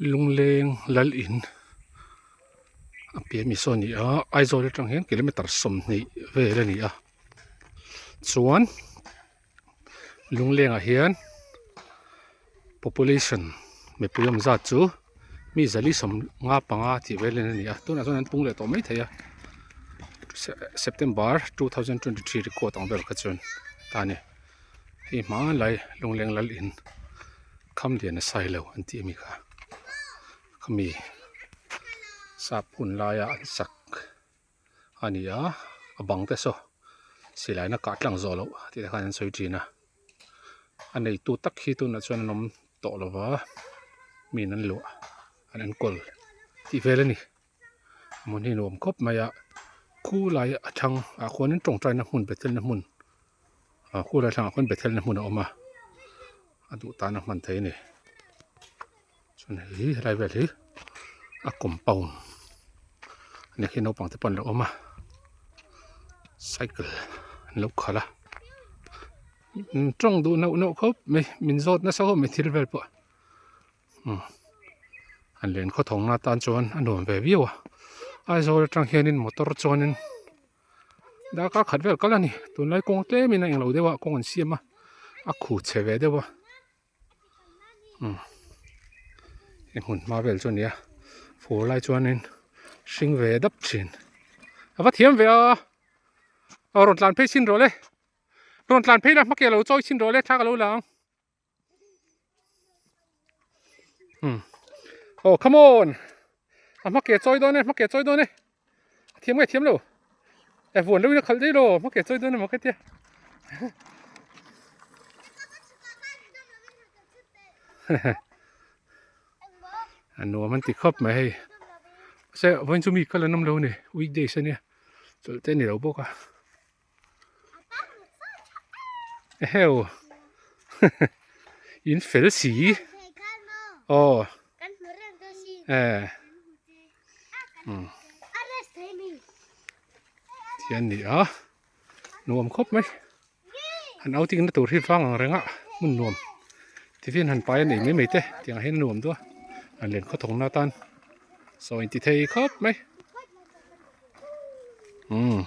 Lungleng lal in a piah mi saw a ni a Aizawl atang hian kilometer 20 vel a ni a chuan Lunglengah hian population mipui awm zat chu mi zali 55 tih vel in a ni a tunah chuan an pung leh tawh maithei a September 2023 record ang vel kha chuan ta a ni hei hmanlai Lungleng lal in kham lian a sai lo an tih ami kha khami sap hun laia an sak a ni a a bang te saw silai na kah tlang zawh loh tih te khan an sawi thin a a neitu tak hi tunah chuan an awm tawh lo va mi in an luah an enkawl tih vel a ni hmun hi nuam khawp mai a khu lai a thlang ah khuanin tawngtaina hmun bethel na hmun ah khu lai thlangah khuan bethel na hmun a awm a a duh tan a hman theih a ni chuan hei hi helai vel hi a compound a ni khi naupang te pawh an lo awm a cycle an lo khalh a tawng duh neuh neuh khawp mai min zawt nasa khawp mai thil vel pawh. Umm an len khaw thawng na tan chuan a nuam ve viau a Aizawl atang hianin motor chuanin darkar khat vel kal a ni tunlai kawng tlemin a englo deuh a kawng an siam a a khu chhe ve deuh a umm hei hmun hma vel chu a ni a fur lai chuanin hring ve dap thin a va thiam ve a aw rawn tlan phei chhin rawh le rawn tlan phei la hma ke lo chawi chhin rawh le thla ka lo la ang. Hmm. Oh, come on. A hma ke chawi dawn e, hma ke chawi dawn e. A thiam nge thiam lo. E vuan lo in a khalh daih lo, hma ke chawi dawn emaw ka tia. A nuam an ti khawp mai hei. Se vawiin chu mi kal an awm lo ni, weekdays ania. Chawlh te a ni lo bawk a. Eheu in fel si aw eh umm thian ni a nuam khawp mai han outing na tur hi vang ang reng a hmun nuam tifian han pai a nei mai mai te tiang ah hian a nuam duh a han len khawthawng na atan saw in ti thei khawp mai umm.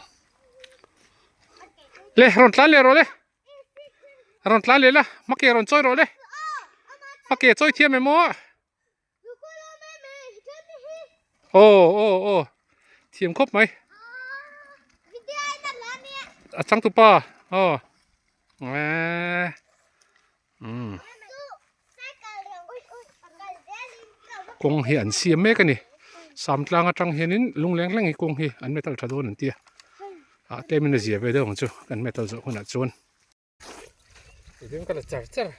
Le rawn tlan leh rawh le rawn tlan leh la hma ke rawn chawi rawh le hma ke chawi thiam em aw aw aw aw thiam khawp mai a changtupa aw eee umm kawng hi an siam mek a ni samtlang atang hianin lungleng hleng hi kawng hi an metal tha dawn an tia ah tlemin a zia ve deuh ang chu kan metal zawh hunah chuan ka la char char.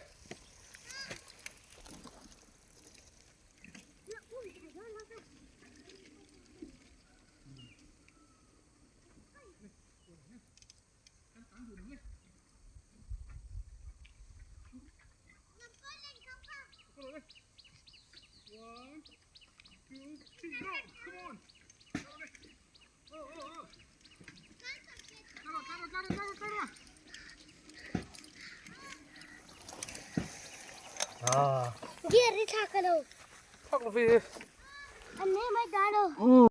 Gear i thlak a lo. Thlak lo ve. An nei mai ta lo.